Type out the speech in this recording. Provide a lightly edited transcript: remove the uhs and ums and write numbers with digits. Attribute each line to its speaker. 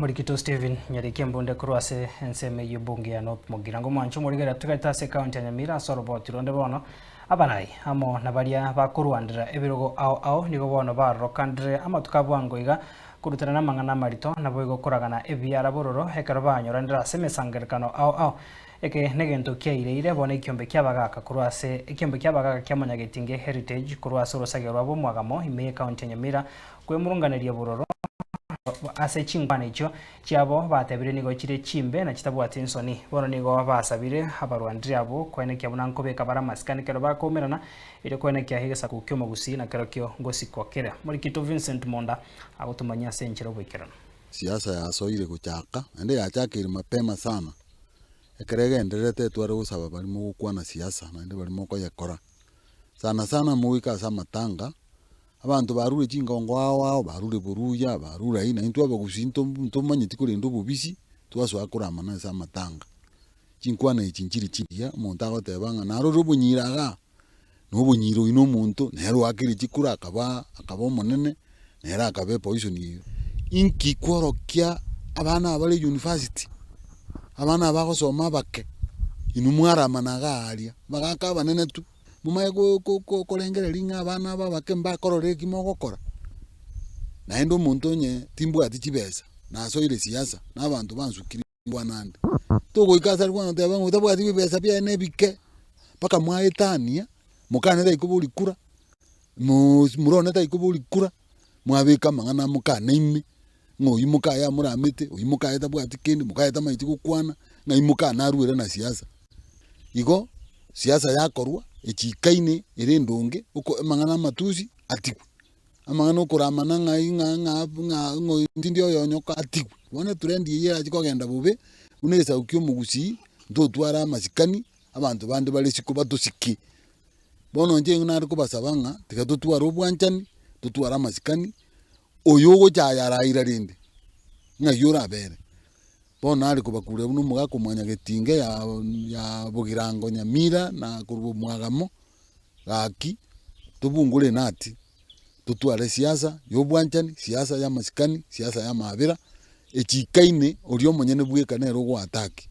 Speaker 1: Morikito Stephen Nyariki Embunde korwa ase ensemo eyio ebunge ya North Mugirango omwancho omorigereria togaete ase ekaunti ya Nyamira ase oroboti ronde bono abarai amo na baria bakorwandera ebirogo ao ao nigo bono barorokandire amatuko a bwango iga korutana namang'ana amarito naboigo koragana ebiara bororo ekero banyoranire ase emesangererekano ao ao Eke negento kiaireire bono ekiombe ki'abagaaka korwa ase ekiombe ki'abagaaka kia Monyagetinge Heritage korwa ase orosage rwabo omwagamo ime y'ekaunti ya Nyamira kwemurunganeria bororo ase chinkwana echio chiabo batebire nigo chire chimbe na chitabwati nsoni. Bono nigo basabire abarwandire abwo koenekia buna nkobeka bare amasikani ekero bakoumerana erio koenekia egesaku ki'omogusii na kerokio ngosikwa kere. Morikito Vincent Monda agotomanyia ase enchera oboikeranu.
Speaker 2: Siasa yasoire gochaka, naende yachakeire mapema sana. Ekero egendererete etware gosaba baria mogokwana siasa naende baria mokoyekora. Sana sana mogoika ase amatanga, abanto barure chingongo ao ao, barure boruya, barure aywo, na intwe abagusii nto ntomanyeti korenda obobisi, twasoa koramana ase amatanga. Chinkwana echi nchiri chingiya, omonto agoteba ng'a narorire obonyira igaa, na obonyira oywo na omonto, nere oakeire chikura akaba akaba omonene, nere akaba eposition eywo. Inki kworokia abana aba bare university, abana aba bagosoma abake, inwe mwaramana igaa aria, bagaka abanene tu, momanye ko- ko- ko- korengereria ng'a abana aba abake mbakorora eki mogokora? Naende omonto onye timbwati chibesa, nasoire siasa, na abanto bansukire nkwana ande, togoika ase aria bono goteba ng'a otabwati bibesa biaye na ebike, mpaka mwaetania, mokane taikoboria kura, moosi morone taikoboria kura, mwabeka amang'ana amokane ime, ng'a oyio mokaye amoramete, oyio mokaye tabwati kende, mokaye tamanyeti gokwana, ng'ai mokane arwere na siasa. Igo, siasa yakorwa, echikaine ere endonge, oko amang'ana amatusi atigwe, amang'ana okoramana ng'ai ng'a ng'a ng'a ng'a tindi oyonyoka atigwe. Bono etrend eyio erachi kogenda bobe, buna egesaku kia omogusii, ntotware amasikani, abanto bande bare isiko batosike. Bono inche nigo nare kobasaba ng'a tiga totware obwanchani, totware amasikani, oyo ogochaya araira rende, ng'ai orabere. Bono nare kobakuria buna omogaka omwanyagetinga ya ya bogirango nyamira na korwa omwagamo, gaki tobungore enati, totware esiasa ya obwanchani, siasa ya amasikani, siasa ya amaabera, echikaine oria omonyene bweka nere ogoataki.